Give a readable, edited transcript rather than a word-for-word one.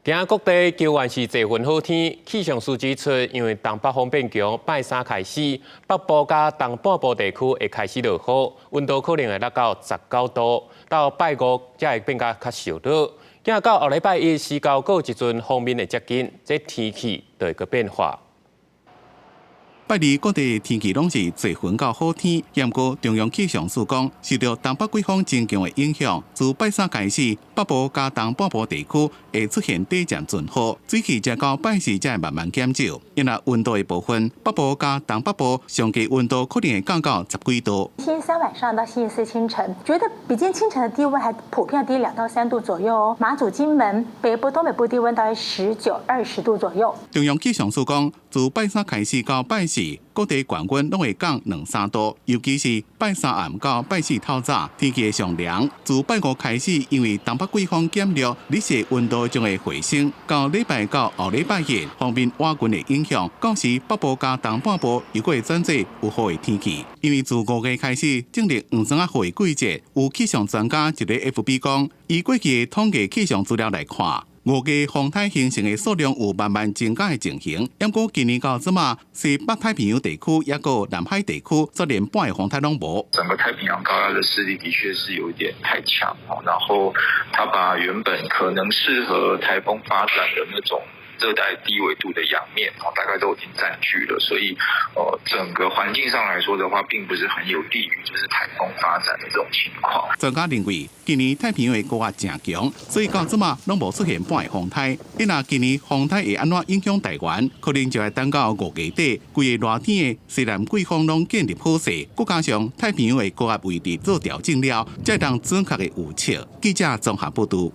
今仔各地猶原是濟雲好天，氣象署指出，因為東北風變強，拜三開始，北部佮東半部地區會開始落雨，溫度可能會落到19度，到拜五才會變甲較燒熱。今仔到後禮拜一，時到閣有一陣鋒面會接近，這天氣就會閣變化。拜二各地天氣攏是濟雲到好天，毋過中央氣象署講，受著東北季風增強的影響，自拜三開始，北部佮東半部地區會出現短暫陣雨，水汽才到拜四才會慢慢減少。因為溫度的部分，北部佮東北部上低溫度可能會降到十幾度。星期三晚上到星期四清晨，覺得比今天清晨的低溫還普遍低2到3度左右哦。馬祖、金門、北部、東北部低溫大約19、20度左右。中央氣象署講，自拜三開始到拜四，各地懸溫攏會降兩三度，尤其是拜三暗到拜四透早，天氣會上涼。自拜五開始，因為東北季風減弱，日時溫度將會回升。到禮拜到後禮拜日，鋒面倚近的影響，到時北部佮東半部又閣會轉做有雨的天氣。因為自5月開始進入黃霜仔雨的季節，有氣象專家佇咧 FB 講，以過去的統計氣象資料來看，5月風颱形成的數量有慢慢增加的情形，毋過今年到這馬，西北太平洋地區抑閣南海地區，煞連半个風颱攏無。整個太平洋高壓的勢力的確是有一點太強，然後它把原本可能適合颱風發展的那種熱帶低緯度的洋面，大概都已經佔據了，所以，整個環境上來說的話，並不是很有利於就是颱風發展的這種情況。專家認為，今年太平洋的高壓誠強，所以到這馬攏無出現半个風颱。你若今年風颱會按怎影響台灣，可能就愛等到5月底，規个熱天的西南季風攏建立好勢，閣加上太平洋的高壓位置做調整了，才當準確的預測。記者綜合報導。